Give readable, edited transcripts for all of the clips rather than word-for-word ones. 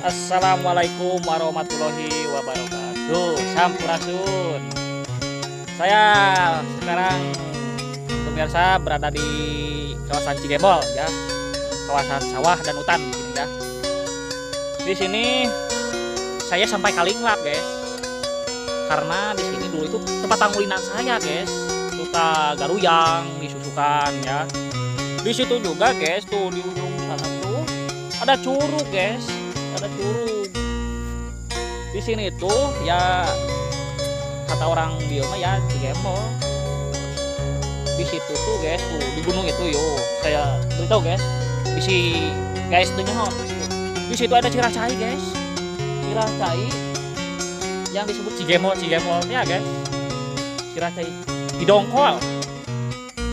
Assalamualaikum warahmatullahi wabarakatuh. Sampurasun. Saya sekarang, pemirsa, berada di kawasan Cigembol ya. Kawasan sawah dan hutan di sini ya. Di sini saya sampai kalinglap, guys. Karena di sini dulu itu tempat pangulinan saya, guys. Suka garuyang di susukan ya. Di situ juga, guys, tuh di ujung sana tuh ada curug, guys, ada curug. Di sini tuh ya kata orang dia mah ya Cigembol. Di situ tuh, guys, tuh di gunung itu yo, saya beritahu, guys. Bisi guys tuh nyaho. Di situ ada sirah cai, guys. Sirah cai yang disebut Cigembol Cigembol ya, guys. Sirah cai Kidongkol.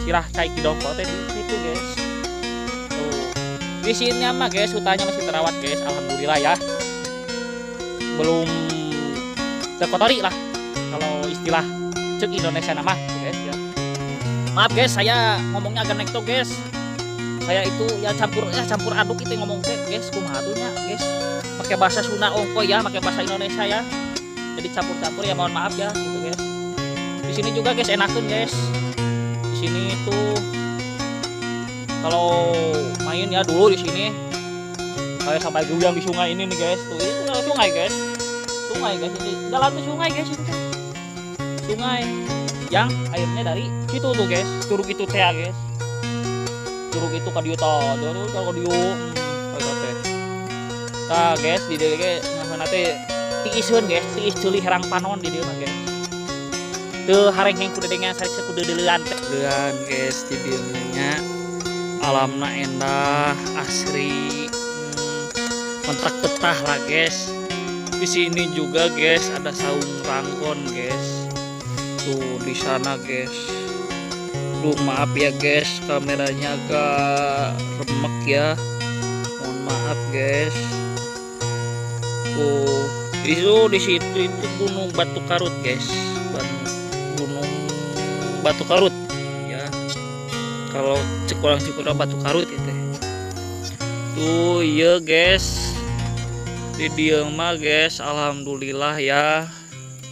Sirah cai Kidongkol teh di situ, guys. Tuh. Di sini mah, guys, hutannya masih terawat, guys, alhamdulillah ya. Belum terkotori lah kalau istilah cek Indonesia nama, guys ya. Maaf, guys, saya ngomongnya agak nekto, guys. Saya itu ya campur aduk itu ngomong teh, guys, kumaha tuh nya, guys. Pakai bahasa Sunda ongko ya, pakai bahasa Indonesia ya. Jadi campur-campur ya, mohon maaf ya gitu, guys. Di sini juga, guys, enakan, guys. Di sini tuh kalau main ya dulu di sini kayak sampai guyang di sungai ini nih, guys. Tuh, ini tuh sungai, guys, sungai, guys. Ini jalan ke sungai, guys. Itu sungai yang airnya dari situ tuh, guys, curug itu teh, guys. Curug itu ka dieu tah, tuh ka dieu kayak teh. Tah, guys, di dieu ge nah teh tiiseun, guys, tiis ceuli herang panon di dieu mah, guys. Teu harengheng ku dedengan sarik saku deuleuan teh. Deulean, guys, di dieu mah nya alamna endah, asri, mentak betah lah, guys. Di sini juga, guys, ada saung rangkon, guys, tuh di sana, guys. Duh, maaf ya, guys, kameranya agak remek ya, mohon maaf, guys. Tuh, itu di situ itu Gunung Batu Karut, guys. Gunung Batu Karut ya, kalau cek orang Cikura Batu Karut itu tuh. Iya, guys, di dieu mah, guys, alhamdulillah ya.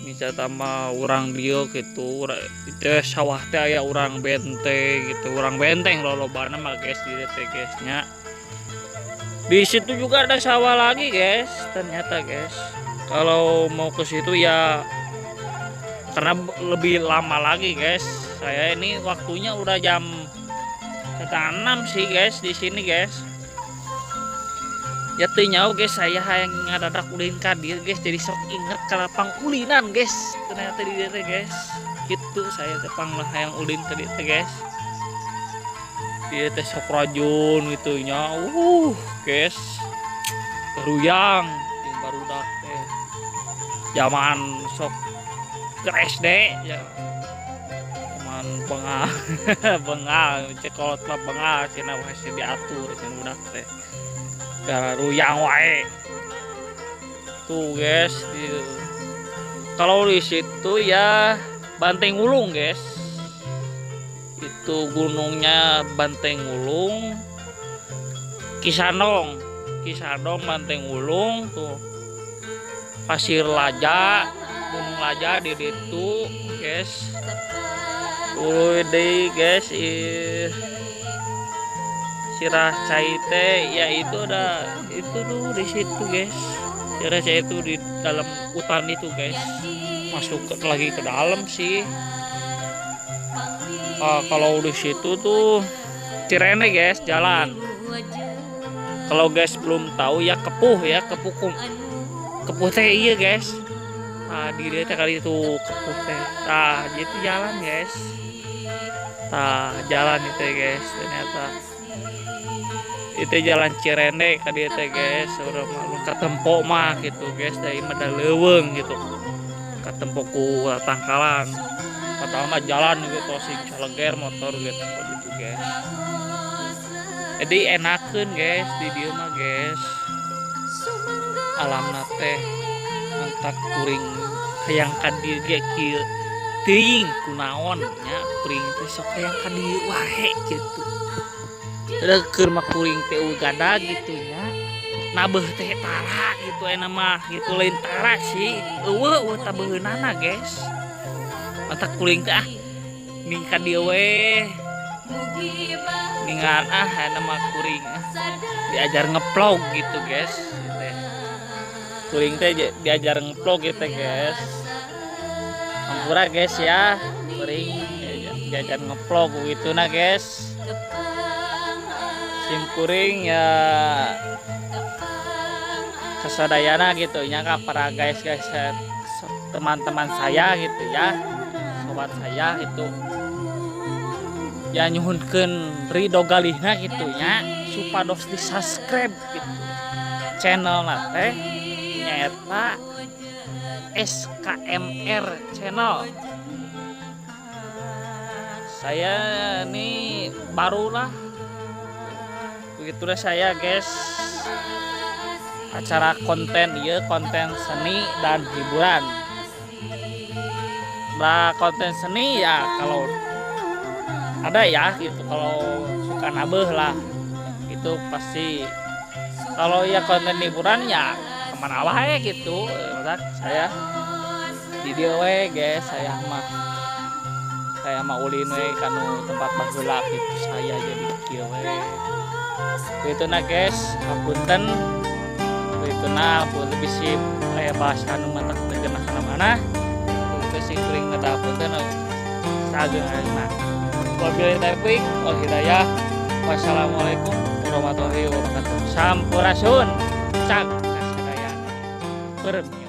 Misalnya mah urang dieu gitu, itu sawah teh aya urang benteng gitu, urang benteng lolobana mah, guys, di dieu teh, guys, nya. Di situ juga ada sawah lagi, guys, ternyata, guys. Kalau mau ke situ ya karena lebih lama lagi, guys. Saya ini waktunya udah jam 5.30 sih, guys, di sini, guys, ya. Teu nyaho, guys, saya hayang ngadadak ulin ka dieu, guys, jadi sok inget kana pangulinan, guys. Ternyata di dieu teh, guys, gitu. Saya teh pang lah hayang ulin ka dieu teh, guys. Dieu teh sok rajun gitu nya, guys, garuyang jeung barudak teh zaman sok ke SD ya, zaman bengal bengal, cek kolot mah bengal cenah, wae diatur cenah budak teh, garuyang wae tuh, guys. Kalau di situ ya Banteng Wulung, guys. Itu gunungnya Banteng Wulung, Kisandong, Kisandong, Banteng Wulung tuh, Pasir Laja, Gunung Laja di situ, guys. Tuh deh, guys, ih. Sirah cai teh ya itu ada itu tuh di situ, guys. Sirah cai itu di dalam hutan itu, guys, masuk lagi ke dalam sih. Ah, kalau di situ tuh Cirende, guys, jalan. Kalau guys belum tahu ya, Kepuh ya, Kepuh Kepuh teh iya, guys. Nah, di dia teh kali itu Kepuh teh. Nah, gitu jalan, guys. Nah, jalan itu, guys, ternyata itu jalan Cirende ka dieu teh, guys. Urang mah katempo mah gitu, guys, dari mah da leuweung gitu, katempo ku tangkalan, padahal mah jalan gitu sing caleger motor gitu gitu, guys. Jadi enakeun, guys, di dieu mah, guys. Alamna teh mentak kuring hayang ka dieu ge kieu, teuing kunaon nya kuring teh sok hayang ka dieu wae gitu. Ada keur mah kuring teh gadag gitu nya. Nabeuh teh tara gitu enak mah gitu, lain tara sih, euweuh euweuh tabeheunana, guys. Matak kuring teh ah ning ka dieu we ningan ah enak mah kuring ah diajar ngevlog gitu, guys, teh. Kuring teh diajar ngevlog gitu, guys. Ampura, guys, ya, kuring diajar ngevlog gitu. Nah, guys, sim kuring ya sesadayana gitu nya ka para guys guys, teman-teman saya gitu ya, sobat saya itu ya, nyuhunkeun ridho galihna gitu nya, supados di subscribe gitu channel teh nyaeta SKMR channel. Saya nih barulah begitulah saya, guys, acara konten iya konten seni dan hiburan. Nah, konten seni ya kalau ada ya gitu, kalau suka nabeh lah itu pasti. Kalau ya konten hiburan ya kemana wae gitu. Matak saya di dieu we, guys, saya mah ulin we kanu tempat baheula gitu, saya jadi kieu we gitu. Nah, guys, hapunten gitu. Nah, pun lebih sip aya bahasa nu matak teu genah kana mana itu sih, kuring mah hapunten sageung-ageungna. Wabillahi taufik wal hidayah. Wassalamualaikum warahmatullahi wabarakatuh. Sampurasun. Cag kasadayana. Berem.